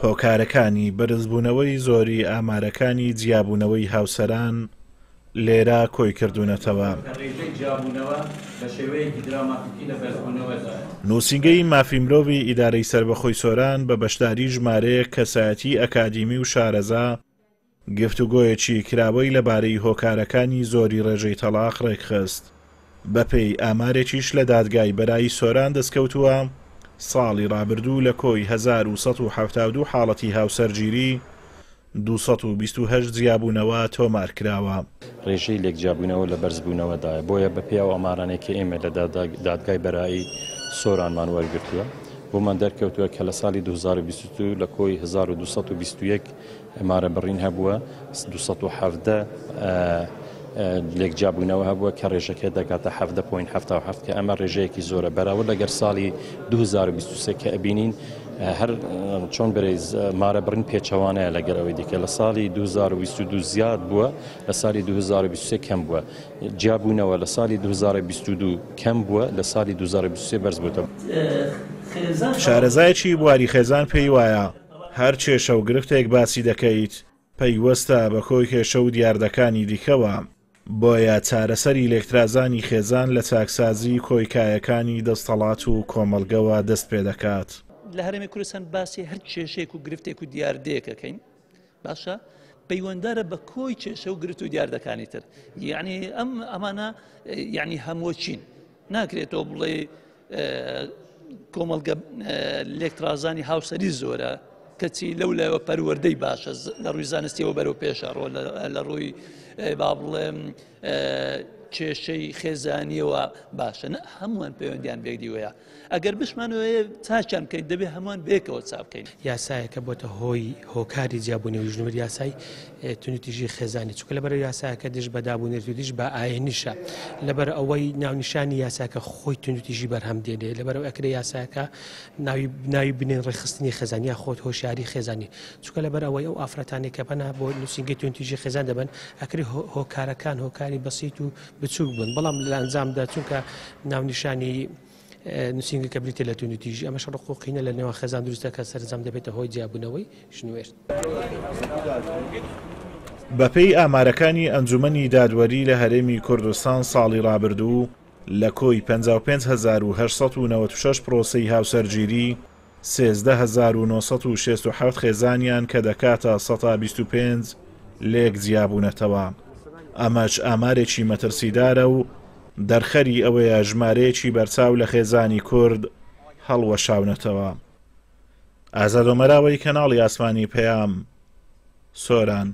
هۆکارەکانی بەرزبوونەوەی زۆری ئامارەکانی جیابوونەوەی هاوسەران لێرە کۆیکردوونەتەوە. نووسینگەی مافی مرۆڤی ئیدارەی سەربەخۆی سۆران بە بەشداری ژمارەیەک کەسایەتی ئەکادیمی و شارەزا گفتوگۆیەکی کراوەی لەبارەی هۆکارەکانی زۆری ڕێژەی تەڵاق ڕێکخست. بەپێی ئامارێکیش لە دادگای بەرایی سۆران دەستکەوتووە، ساڵی ڕابردوو لە کۆی 1172 حاڵەتی هاوسەرگیری، 228 جیابوونەوە تۆمارکراوە. ڕێژەی لێکجیابوونەوە لە بەرزبوونەوەدایە، بۆیە بەپێی ئەو ئامارانەی کە ئێمە لە دادگای بەرایی سۆرانمان وەرگرتووە، بۆمان دەرکەوتووە کە لە ساڵی 2022 لە کۆی 1221 مارە بڕین هەبووە، 217 لێکجیابوونەوە هەبووە کە ڕێژەکەی دەگاتە 17.77 کە ئەمە ڕێژەیەکی زۆرە بەراورد لەگەر ساڵی 2023 کە ئەبینین هەر چۆن برێز مارە بڕین پێچەوانەیە لەگەر ئەوەی دیکە لە ساڵی 2022 زیاد بووە لە ساڵی 2023 کەم بووە جیابوونەوە لە ساڵی 2022 کەم بووە لە ساڵی 2023 بەرز بووتەوە. شارەزایەکی بواری خێزان پێی وایە هەر کێشە و گرفتێک باسی دەکەیت پەیوەستە بە کۆی کێشە و دیاردەکانی دیکەوە، بۆیە چارەسەری لێکترازانی خێزان لە چاکسازی کۆی کایەکانی دەستەڵات و کۆمەڵگەوە دەست پێدەکات. لە هەرێمی کوردستان باسی هەر کێشەیەک و گرفتێک و دیاردەیەک ئەکەین باشە پەیوەندارە بە کۆی کێشە و گرفت و دیاردەکانی تر یعنی ئەم ئەمانە یعنی هەمووچین ناکرێتەوە بڵێ کۆمەڵگە لێکترازانی هاوسەری زۆرە کەچی لەو لایەوە پەروەردەی باشە لە ڕووی زانستیەوە بەرەو پێشە ڕۆ لە ڕووی با بڵێم کێشەی خێزانیەوە باشە نە هەمووان پەیوەندیان بێکدیوەیە ئەگەر بشمانەوەی چاکیان بکەین دەبێ هەمووان بێکەوە چا بکەین. یاسایەکە بۆتە هۆی هۆکاری جیابوونەوەی ژن و یاسای توندوتیژی خێزانی چونکە لەبەر یاساکە دژ بە دابونەریت و دژ بە ئاینیشە لەبەر ئەوەی ناونیشانی یاساکە خۆی توندوتیژی بەرهەم دێنێ لەبەر ئەو ئەکرێ یاساکە ناوی ناوی بنێن ڕێکخستنی خێزان یا خۆت هۆشیاری خێزانی چونکە لەبەر ئەوەی ئەو ئافرەتانی کە پەنا بۆ نووسینگەی توندوتیژی خێزان دەبەن ئەکرێ هۆکارەکان هۆکاری بەسیت و بچووک بن بەڵام لە ئەنجامدا چونکە ناونیشانی نووسینگەکە بریتیە لە توندوتیژی، ئەمەش ڕق و قینە لە نێوان خێزان دروست دەکات، سەرەنجام دەبێتە هۆی جیابوونەوەی ژن و مێرد. بەپێی ئامارەکانی ئەنجومەنی دادوەری لە هەرێمی کوردستان ساڵی رابردوو لە کۆی 55896 پرۆسەی هاوسەرگیری 13967 خێزانیان کە دەکاتە سەتا 25 لێک جیابوونەتەوە ئەمەش ئامارێکی مەترسیدارە و دەرخەری ئەوەیە ژمارەیەکی بەرچاو لە خێزانی کورد هەڵوەشاونەتەوە. ئازاد ئۆمەراوەی کەناڵی ئاسمانی پەیام، سۆران.